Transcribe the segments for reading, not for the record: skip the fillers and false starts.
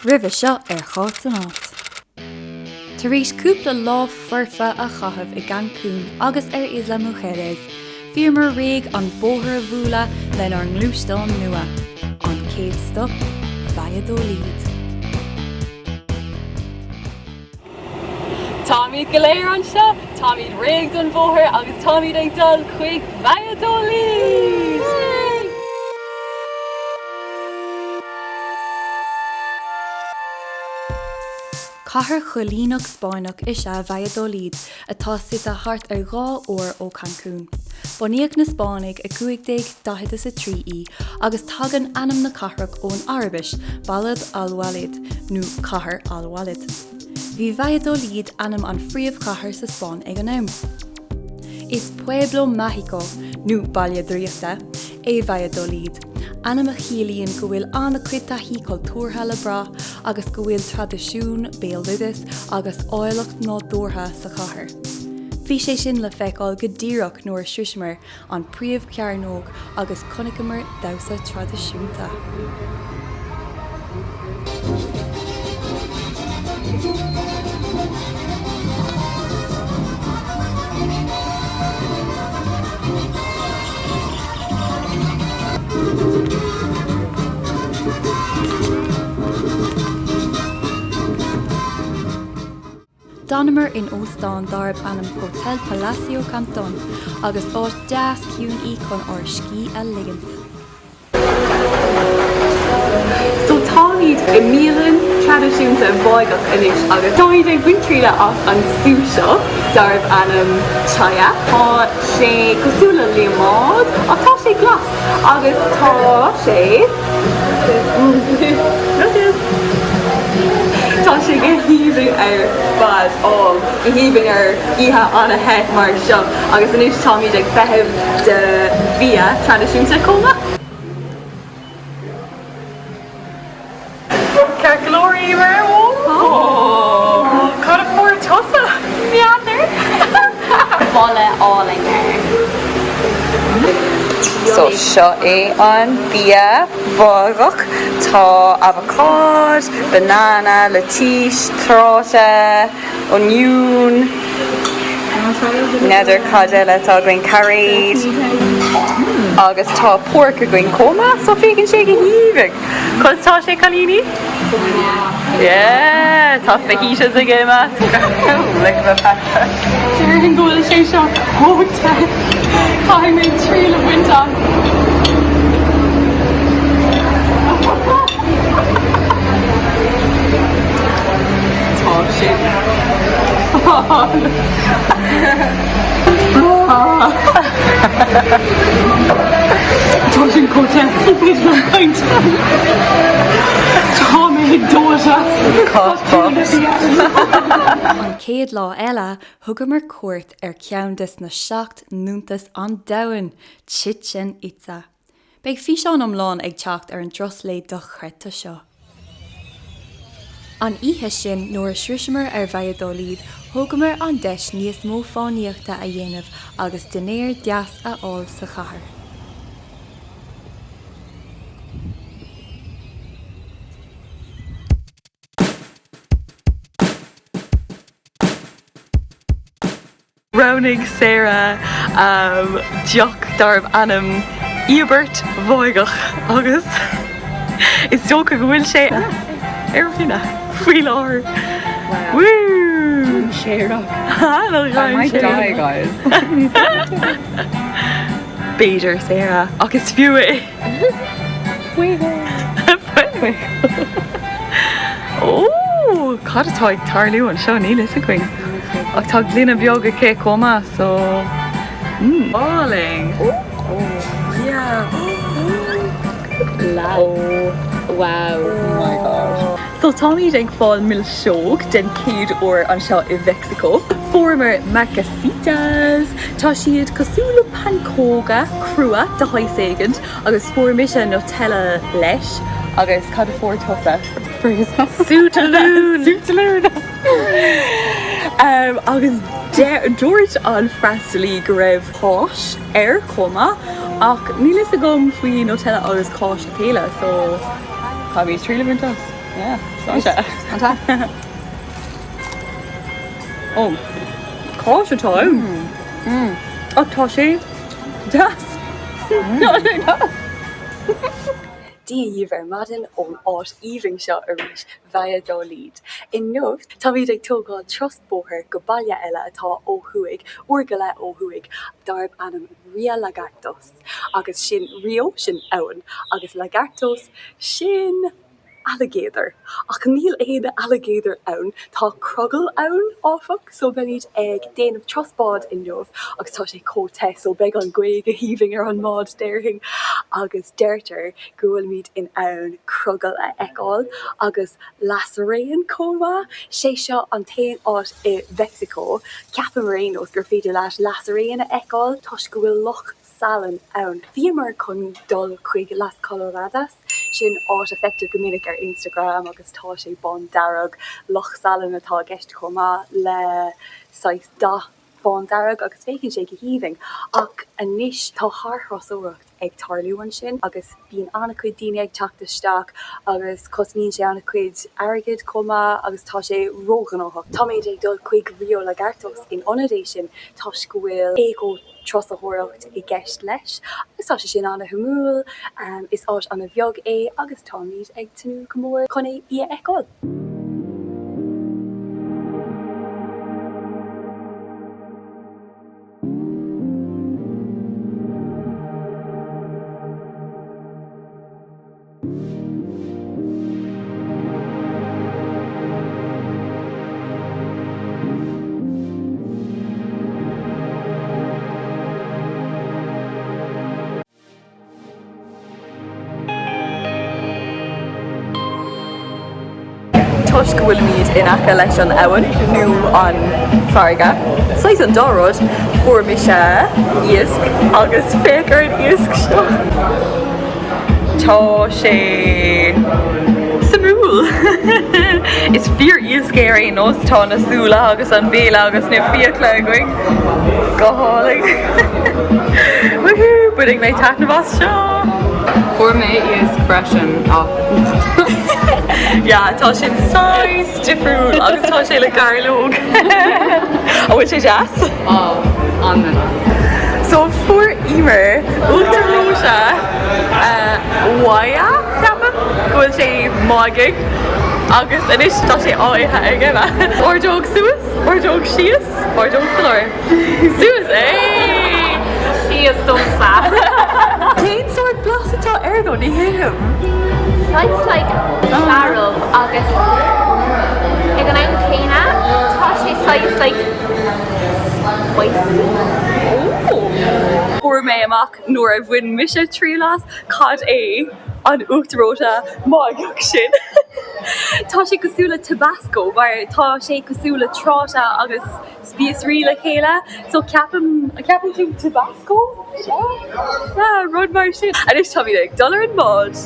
Roimhe seo ar Cháit san Áit. Tar éis cúpla lá foirfe a chaitheamh i gCancún agus ar Isla Mujeres, bhíomar réidh an bóthar a bhualadh lenár ngluaisteán nua. An chéad stop, Valladolid. Táimid go léir anseo, táimid réidh don bhóthar agus táimid ag dul chuig Valladolid! Cathair choilíneach Spáinneach is ea Valladolid atá suite thart ar 2 uair ó Cancún. Bunaíodh na Spáinnigh i 1543 í agus tagann ainm na cathrach ón Araibis, Balad al-Walid nó Cathair al-Walid. Bhí Valladolid ainm an phríomhchathair sa Spáinn ag an am. Is pueblo mágico, nó baile draíochta, é Valladolid, ainm a chiallaíonn go bhfuil an-chuid taithí cultúrtha le brath agus go bhfuil traidisiún, béaloideas agus áilleacht nádúrtha sa chathair. Bhí sé sin le feiceáil go díreach nuair a shroiseamar an príomhchearnóg agus chonaiceamar damhsa traidisiúnta. D'fhanamar in óstán darb ainm Hotel Palacio Cantón agus áit deas ciúin í chun ár scíth a ligint. So táimid i mbialann traidisiúnta Mháigeach anois agus táimid ag baint triail as an sú seo darb ainm chaya. Tá sé cosúil le líomóid ach tá sé glas agus tá sé Gracias. Tá sé go haoibhinn ar fad. Ó, go haoibhinn ar oíche an-the mar seo agus anois táimid ag feitheamh de bhia traidisiúnta chomh maith. Ceart go leor Emer? Ó, cad a fuair tusa? N'fheadar. Boladh álainn air. So seo é an bia Mháigeach. Tá avocád, banana, leitís, tráta, oinniún, n'fheadar cad eile atá againn, cairéad agus tá porc againn chomh maith so féachann sé go haoibhinn. Conas tá sé cailíní? Yeah, tá fajitas ag Emma. Lick the pepper. Déarfainn go bhfuil sé seo chomh te. Caithfidh mé triail a bhaint as. Tá sé Tá sin chomh te. Ní féidir liom caint. Tá mé dóite. An chéad lá eile, thugamar cuairt ar cheann des na 7 n-iontas an domhain, Chichen Itza. Beidh físeán iomlán ag teacht ar an dturas lae dochreidte seo. An oíche sin nuair a shroiseamar ar Valladolid, thógamar an deis níos mó fánaíochta a dhéanamh agus dinnéar deas a fháil sa chathair. Roghnaigh Sarah deoch darb ainm Íobairt Mháigeach agus is dócha go bhfuil sé ar thine faoi láthair. Woo! I might die guys. B'fhéidir Sarah ach is fiú é. Fuego. Ó, cad atá ag tarlú anseo? Níl fhios againn. Ach tá gloine beag aici chomh maith, so... Mm. Álainn. Oh, yeah. Oh, wow. Oh my god. So táimid ag fáil milseog den chéad uair anseo i Mheicsiceo. Fuaireamar marquesitas. Tá siad cosúil le pancóga crua de shaghas éigint agus fuair mise Nutella leis agus cad a fuair tusa? Sú talún! Sú talún! Agus dúirt an freastalaí go raibh cáis air chomh maith ach níl fhios agam faoi Nutella agus cáis le chéile so caithfimid triail a bhaint as. Yeah, sláinte. Sláinte. Ó, cáis atá ann. Ach tá sé deas. Tá sé deas. Dia dhaoibh ar maidin ón áit aoibhinn seo arís, Valladolid. Inniu, táimid ag tógáil turas bóthair go baile eile atá ó thuaidh, uair go leith ó thuaidh, darb ainm Rio Lagartos. Agus sin Rio, sin abhainn, agus Lagartos, sin ailigeadar. Ach níl aon ailigeadar ann. Tá crogall ann, áfach, so beimid ag déanamh turas báid inniu agus tá sé chomh te so beidh an ghaoth go haoibhinn ar an mbád déarfainn. Agus deirtear go bhfuilimid in ann crogall a fheiceáil agus lasraon chomh maith. Sé seo an t-aon áit i Mheicsiceo, ceapaim ar aon nós, gur féidir leat lasraon a fheiceáil toisc go bhfuil loch salainn ann. Bhíomar chun dul chuig Las Coloradas, sin áit a feictear go minic ar Instagram agus tá sé bándearg, loch salainn atá i gceist chomh maith le saghas dath bándearg agus féachann sé go haoibhinn. Ach anois tá sárthurasóireacht ag tarlú ansin agus bíonn an-chuid daoine ag teacht isteach agus cosnaíonn sé an-chuid airgid chomh maith agus tá sé róghnóthach. Táimid ag dul chuig Rio Lagartos in ionad é sin toisc go bhfuil éiceo turasóireacht i gceist leis agus tá sé sin an-shuimiúil. Is áit an-bheag é agus táimid ag tnúth go mór chun é í a fheiceáil. Toisc go bhfuilimid in aice leis an abhainn nó an farraige, saghas an dá rud, fuair mise iasc agus féach ar an iasc seo! Tá sé suimiúil! Is fíor iasc é ar aon nós, tá na súile agus an béal agus na fiacla againn. Go hálainn! Woohoo! Bainfidh mé taitneamh as seo! Fuair mé iasc freisin ach. Yeah, tá sin saghas difriúil agus tá sé le gairleog. An bhfuil sé deas? Ó, an-deas. So fuair Emer uachtar reoite Maya, ceapaim go bhfuil sé Máigigh agus anois tá sé á ithe ag Emma. Ordóg suas, ordóg síos, ordóg sa lár. Suas, éééé! Síos domsa. Cén sórt blas atá air though? Ní thuigim. Saghas like searbh agus ag an am céanna tá sé saghas like spicy. Oh! Fuair mé amach nuair a bhain mise triail as cad é an uachtar reoite Máigeach sin. Tá sé cosúil le Tabasco mar tá sé cosúil le tráta agus spíosraí le chéile so ceapaim, an ceapann tú Tabasco? Sea? Yeah, rud mar sin. Anois táimid ag dul ar an mbád.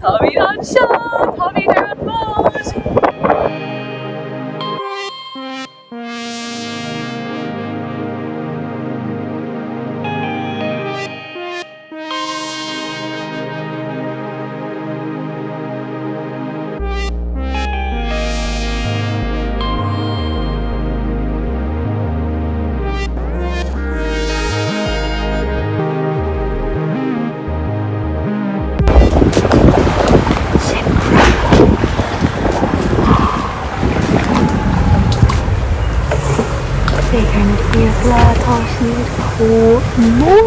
Táimid anseo! Táimid ar an mbád! Féach ar na fiacla, tá siad chomh mór!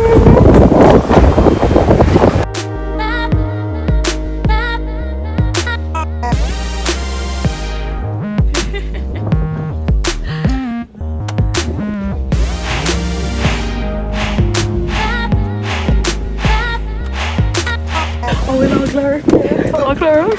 An bhfuil eagla ort? Tá eagla orm.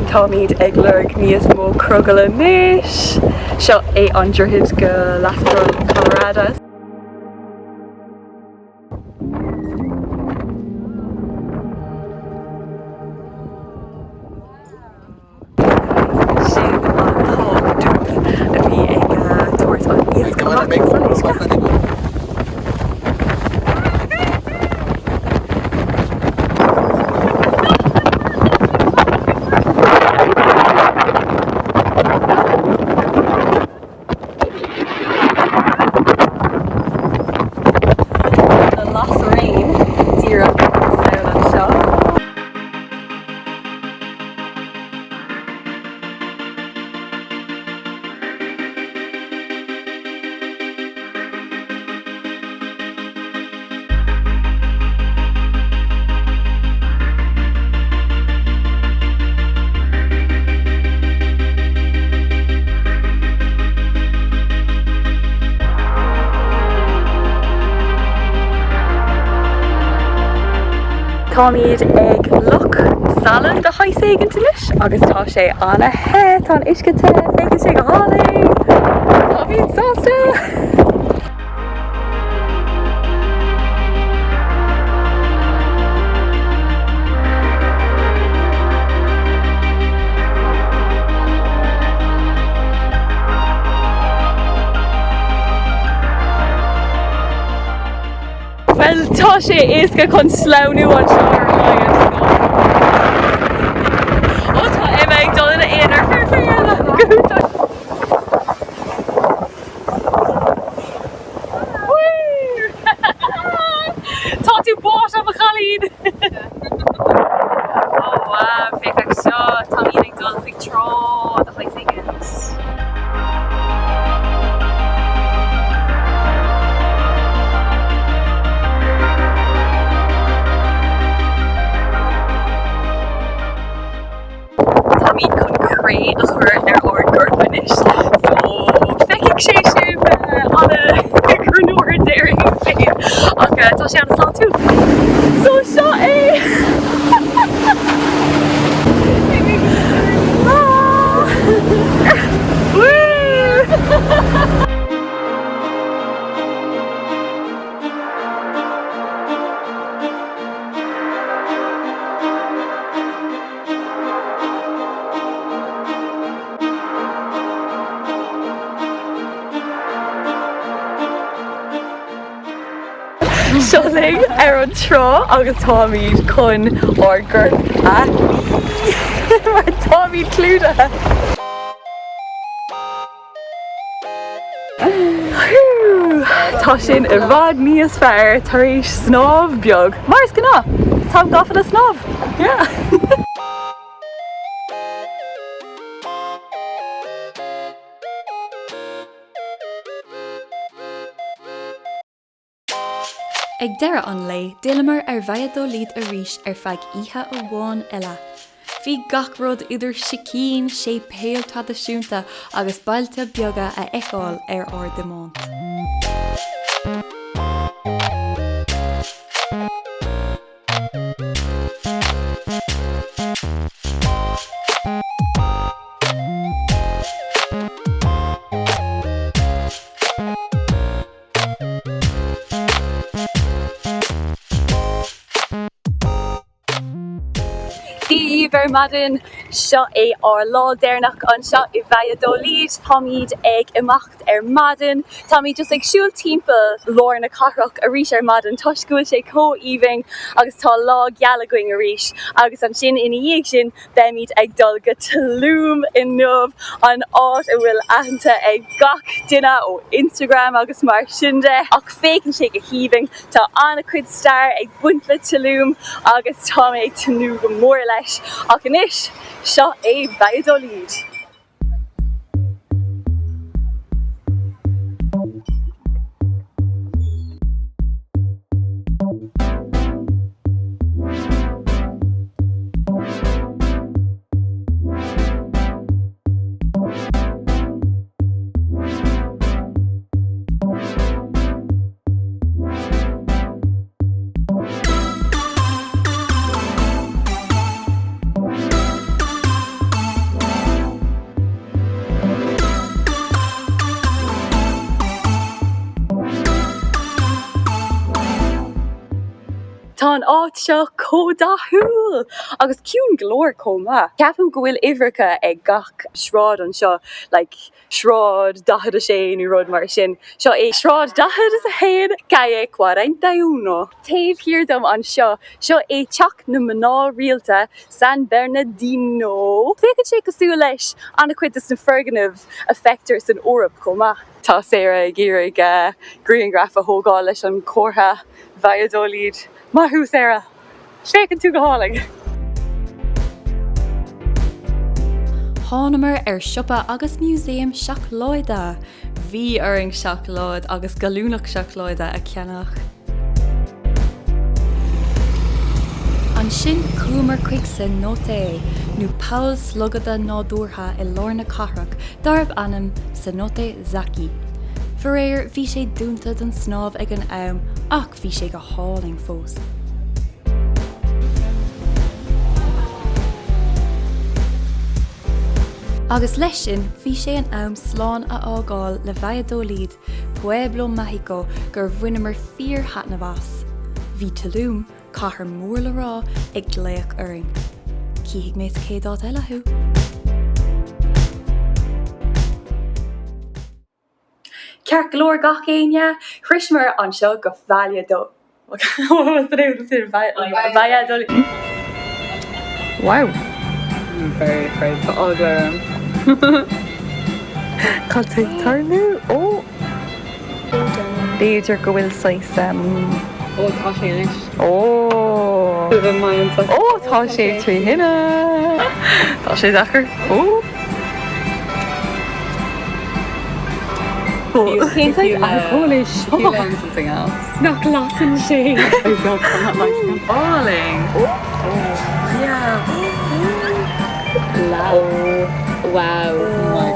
Táimid ag lorg níos mó crogall anois. Seo é an droichead go Las Coloradas. Sin an t-ádh dubh a bhí ag tabhairt an iasc amach as an uisce. Tá na lasrain díreach sall anseo. Táimid ag loch salainn de shaghas éigint anois agus tá sé ana-the, tá an uisce te, féachann sé go hálainn! Táimid sásta! Bhuel, tá sé éasca chun sleamhnú anseo ar a laghad, so. Ó tá Emma ag dul ina aonar, fair play Emma! Go hiontach! Tá tú báite, a chailín! Oh wow, féach air seo, táimid ag dul chuig trá de shaghas éigint. Táimid chun cré a chur ar ár gcorp anois so feicfidh sé sin an-ghreannmhar déarfainn féin ach tá sé an-sláintiúil. So seo é! Woo! Seo linn ar an trá agus táimid chun ár gcorp a ní mar táimid clúdaithe. Tá sin i bhfad níos fearr tar éis snámh beag, mar is gnáth! Táim gafa le snámh! Yeah! Ag deireadh an lae, d'fhilleamar ar Valladolid arís ar feadh oíche amháin eile. Bhí gach rud idir sicín, séipéil traidisiúnta agus bailte beaga a fheiceáil ar ár dtiomáint. Dia daoibh ar maidin, seo é ár lá deireanach anseo i Valladolid. Táimid ag imeacht ar maidin. Táimid just ag siúl timpeall lár na cathrach arís ar maidin toisc go bhfuil sé chomh aoibhinn agus tá lá geal againn arís agus ansin ina dhiaidh sin Beimid ag dul go Tulum inniu, an áit a bhfuil aitheanta ag gach duine ó Instagram agus mar sin de. Ach féachann sé go haoibhinn, tá an-chuid stair ag baint le Tulum agus tá mé ag tnúth go mór leis. Ach anois, seo é Valladolid! Tá an áit seo chomh dathúil! Agus ciúin go leor chomh maith. Ceapaim go bhfuil uimhreacha ag gach sráid anseo, like Sráid 46 nó rud mar sin. Seo é Sráid 41, Calle Cuarenta y Uno. Taobh thiar dom anseo, seo é Teach na Mná Rialta, San Bernardino. Féachann sé cosúil leis an-chuid de na foirgnimh a feictear san Eoraip chomh maith. Tá Sarah ag iarraidh grianghraf a thógáil leis an chomhartha Valladolid. Maith thú Sarah! Féachann tú go hálainn! Thánamar ar siopa agus músaem seacláide! Bhí orainn seacláid agus gallúnach seacláide a cheannach. Ansin chuamar chuig cenote, nó poll slogaide nádúrtha i lár na cathrach darb ainm Cenote Zaci. Faraor, bhí sé dúnta don snámh ag an am ach bhí sé go hálainn fós. Agus leis sin, bhí sé in am slán a fhágáil le Valladolid, Pueblo Mágico gur bhaineamar fíor-thaitneamh as. Bhí Tulum, cathair mór le rá, ag glaoch orainn. Cífidh mé sa chéad áit eile thú! Ceart go leor gach éinne, shroiseamar anseo go Valladolid. Valladolid. Wow. I'm very afraid. Tá eagla orm. Cad tá ag tarlú? Ó! B'fhéidir go bhfuil saghas um. Ó tá sé anois. Ó! Ó tá sé trí thine! Tá sé deacair. Ó! Cén saghas alcól é seo? Nach lasann sé? Álainn! Wow.